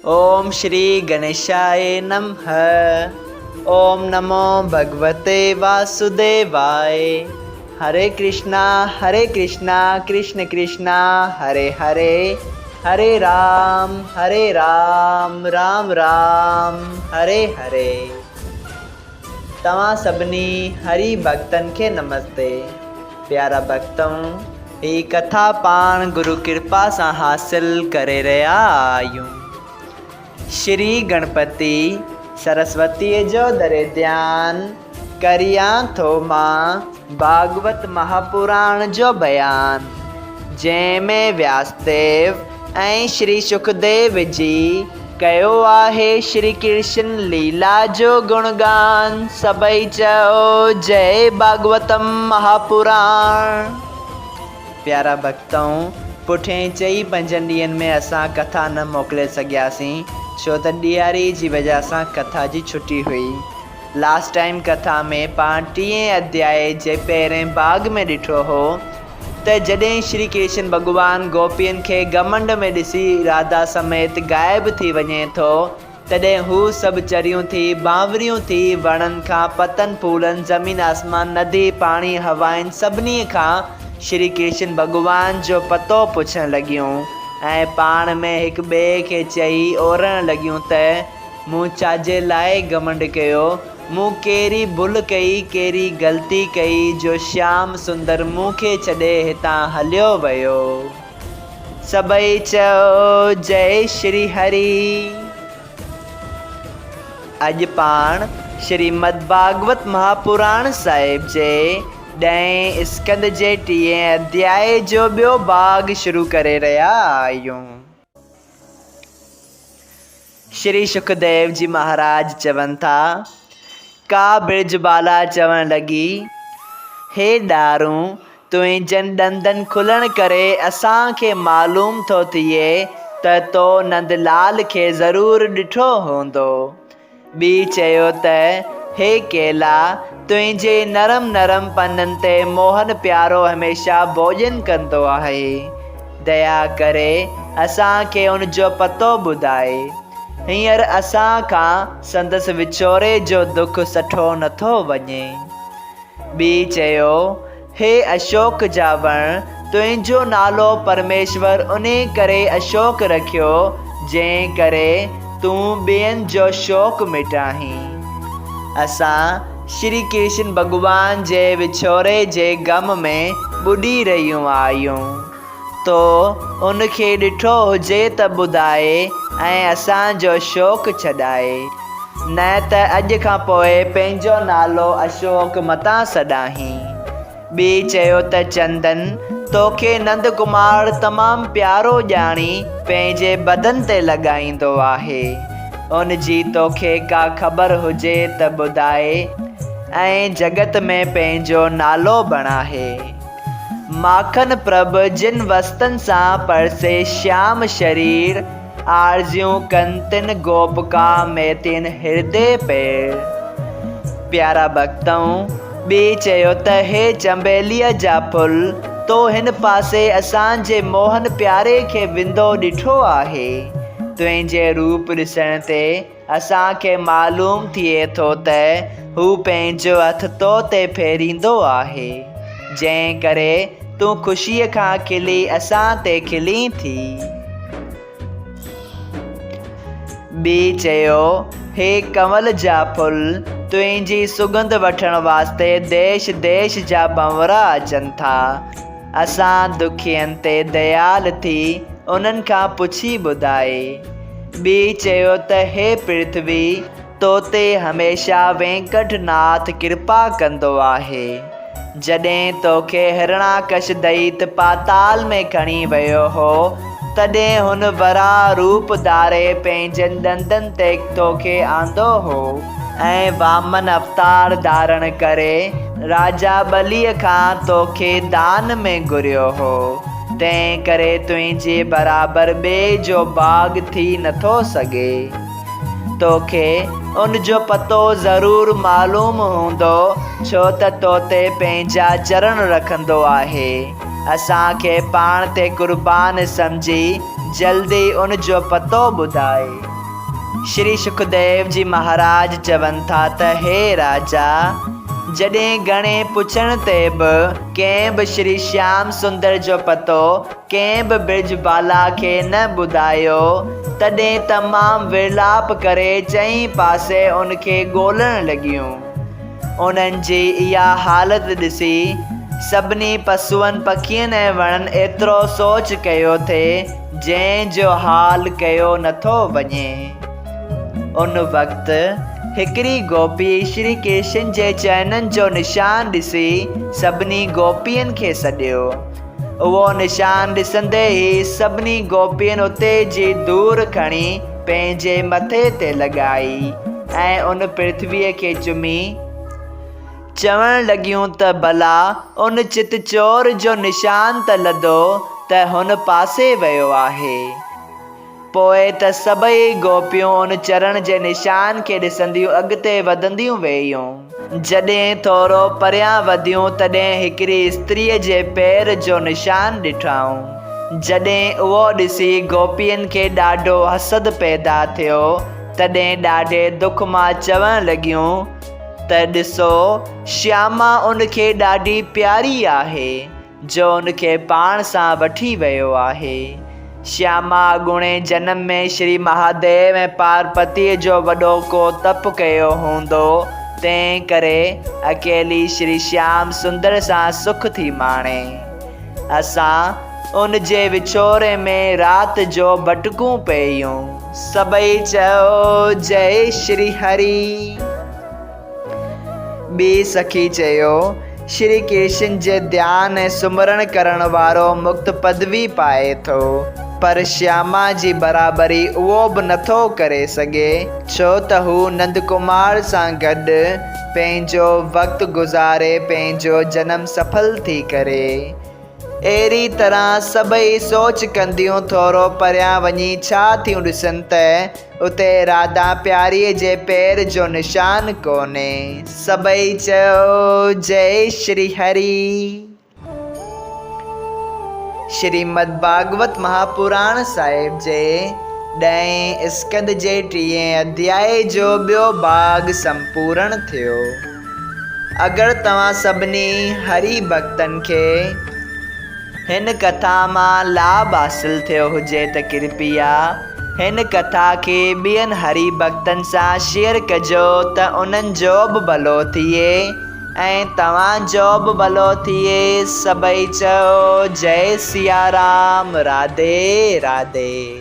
اوم شري گڻيشاء نمھ اوم نمو ڀڳوتي واسوديواء هري ڪرشنا هري ڪرشنا ڪرشن ڪرشنا هري هري هري رام هري رام رام رام هري هري. توهان سڀني هري ڀڳتن کي نمستي. پيارا ڀڳتؤ! هي ڪٿا پاڻ گرو ڪرپا سان حاصل ڪري رهيا آهيون. شري گڻپتي سرسوتيء جو دري ڌيان ڪريان ٿو مان ڀاڳوت مهاپراڻ جو بيان، جنهن ۾ وياسديو ۽ شري شڪديو جي ڪيو آهي شري ڪرشن ليلا جو گڻگان، سڀئي چئو جئي ڀاڳوتم مهاپراڻ. پيارا ڀڳتؤ! پٺئين چئي پنجن ڏينهن ۾ اسان ڪٿا نه موڪلي سگهياسين، ڇو ته ڏياري جي وجهه سان ڪٿا جي ڇٽي هئي. لاسٽ ٽائيم ڪٿا ۾ پاڻ ٽئين اڌيائي جي پهرئين ڀاڳ ۾ ڏٺو هو ته جڏهن شري ڪرشن ڀڳوان گوپين کي گهمنڊ ۾ ڏسي راڌا سميت غائب ٿي وڃي ٿو تڏهن هو سڀ چريون ٿي بانوريون ٿي وڻن کان پتن ڦولن زمين آسمان ندي پاڻي هوائن سڀني کان شري ڪرشن ڀڳوان جو پتو پڇڻ لڳيون ۽ پاڻ ۾ هڪ ٻئي کي چئي اورڻ لڳيون ته مون ڇاجي لاء گهمنڊ ڪيو؟ مون ڪهڙي ڀل ڪئي، ڪهڙي غلطي ڪئي جو شيام سندر مون کي ڇڏي هتان هليو ويو؟ سڀئي چئو، جئي شري هري! اڄ پاڻ شريمد ڀاڳوت مهاپراڻ صاحب جي ڏهين اسڪنڌ جي ٽئين اڌيائي جو ٻيو ڀاڳ شروع ڪري رهيا آهيون. شري شڪديو جي مهاراج چون ٿا، ڪا برج بالا چوڻ لڳي، هي ڏارون، تنهنجن ڏندن کلڻ ڪري اسان کي معلوم ٿو ٿئي ته تو نندلال کي ضرور ڏٺو هوندو. ٻي چيو ته، هي ڪيلا، تنهنجي نرم نرم پنن تي موهن پيارو هميشه ڀوڄن ڪندو آهي. ديا ڪري اسان کي ان جو پتو ٻڌاء. هينئر اسان کان سندس وڇوڙي جو دک سٺو نٿو وڃي. ٻي چيو، هي اشوڪ جا وڻ، تنهنجو نالو پرميشور انهي ڪري اشوڪ رکيو، جنهن ڪري تون ٻين جو شوڪ مٽاهين. اسان شري ڪرشن ڀڳوان جي وڇوڙي جي غم ۾ ٻڏي رهيون آهيون. تو ان کي ڏٺو هجي ته ٻڌاء ۽ اسان جو شوق ڇڏاء. نه ته اڄ کان پوء پنهنجو نالو اشوڪ متان سڏاهين. ٻئي چيو ته چندن، توکي نند ڪمار تمام پيارو ڄاڻي پنهنجي بدن تي لڳائيندو آهي. ان جي توکي ڪا خبر هجي ته ٻڌاء ۽ جڳت ۾ پنهنجو نالو بڻاهي. ماکن پرڀ جن وستن سان پرسي شيام شرير، آرزيون ڪن تن گوپڪا ميتين هردي پير. پيارا ڀڳتؤ! ٻئي چيو ته هي چنبيليء جا ڦل، تو هن پاسي اسان جي موهن پياري کي ويندو ڏٺو آهي؟ تنهنجي روپ ڏسڻ تي اسان کي معلوم ٿئي ٿو ته هو پنهنجو هٿ تو تي ڦيريندو آهي، جنهن ڪري تون خوشيء کان کلي اسان تي کلين ٿي. ٻي چيو، هي ڪنول جا ڦل، تنهنجي سڳنڌ وٺڻ واسطي ديش ديش جا ڀنورا اچن ٿا. اسان دکين تي ديال ٿي انهن کان پڇي ٻڌاء. ٻي چيو ته هي پرٿوي! تو تي هميشه وينڪٽ ناٿ ڪرپا ڪندو آهي. جڏهن توکي هرڻاڪش دئيت پاتال ۾ کڻي ويو هو، تڏهن هن وراهه روپ ڌاري پنهنجن ڏندن تي توکي آندو هو ۽ وامن اوتار ڌارڻ ڪري راجا ٻليء کان توکي دان ۾ گهريو هو. تنهن ڪري تنهنجي برابر ٻئي جو ڀاڳ ٿي نٿو سگهي. توکي ان جو پتو ضرور معلوم هوندو، ڇو ته تو تي پنهنجا چرڻ رکندو آهي. اسان کي پاڻ تي قربان سمجهي جلدي ان جو پتو ٻڌائي. شري شڪديو جي مهاراج چون ٿا ته هي راجا! جڏهن گهڻي پڇڻ تي به ڪنهن به شري شيام سندر جو پتو ڪنهن به برج بالا کي نه ٻڌايو، تڏهن تمام ورلاپ ڪري چئين پاسي ان کي ڳولڻ لڳيون. انهن جي اها حالت ڏسي سڀني پسوئن، پکين ۽ وڻن ايترو سوچ ڪيو ٿي، جنهن جو حال ڪيو نٿو وڃي. ان وقت هڪڙي گوپي شري ڪرشن جي چرنن جو نشان ڏسي سڀني گوپين کي سڏيو. اهو نشان ڏسندي ئي سڀني گوپين اتي جي ڌوڙ کڻي پنهنجي مٿي تي لڳائي ۽ ان پرٿويء کي چمي چوڻ لڳيون ته ڀلا ان چت چور جو نشان ته لڌو ته هن پاسي ويو آهي. پوء ته سڀئي گوپيون ان چرڻ جي نشان کي ڏسنديون اڳتي وڌنديون ويون. جڏهن ٿورو پريان وڌيون تڏهن هڪڙي استريء جي پير جو نشان ڏٺائون. جڏهن اهو ڏسي گوپين کي ڏاڍو حسد پيدا ٿيو، تڏهن ڏاڍي دک مان چوڻ لڳيون ته ڏسو، شياما ان کي ڏاڍي پياري آهي. جو ان کي پاڻ سان وٺي ويو آهي. شياما اڳوڻي جنم ۾ شري مهاديو ۽ پارپتيء جو وڏو ڪو تپ ڪيو هوندو، تنهن ڪري اڪيلي شري شيام سندر سان سک ٿي ماڻي. اسان ان جي وڇوڙي ۾ رات جو ڀٽڪون پيون. سڀئي چيو، جئي شري هري. ٻي سکي چيو، شري ڪرشن جي ڌيان ۽ سمرڻ ڪرڻ وارو مڪت پدوي پائي ٿو، پر شياما جي برابري اهو به نٿو ڪري سگهي، ڇو ته هو نندڪمار سان گڏ پنهنجو وقت گذاري پنهنجو جنم سڦل ٿي ڪري. اهڙي طرح سڀئي سوچ ڪنديون ٿورو پريان وڃي ڇا ٿيون ڏسن ته اتي راڌا پياريء جي پير جو نشان ڪونهي. سڀئي چيو، جئي شري هري. شريمد ڀاڳوت مهاپراڻ صاحب جي ڏهين اسڪنڌ جي ٽئين اڌيائي جو ٻيو ڀاڳ سمپورڻ ٿيو. اگر توهان سڀني هري ڀڳتن کي هن ڪٿا مان لاڀ حاصل ٿيو هجي ته ڪرپيا هن ڪٿا کي ٻين هري ڀڳتن سان شيئر ڪجو ته انهن جو به ڀلو ٿئي ۽ توهان جو به ڀلو ٿئي سڀئي چئو جئي سيارام راڌي راڌي.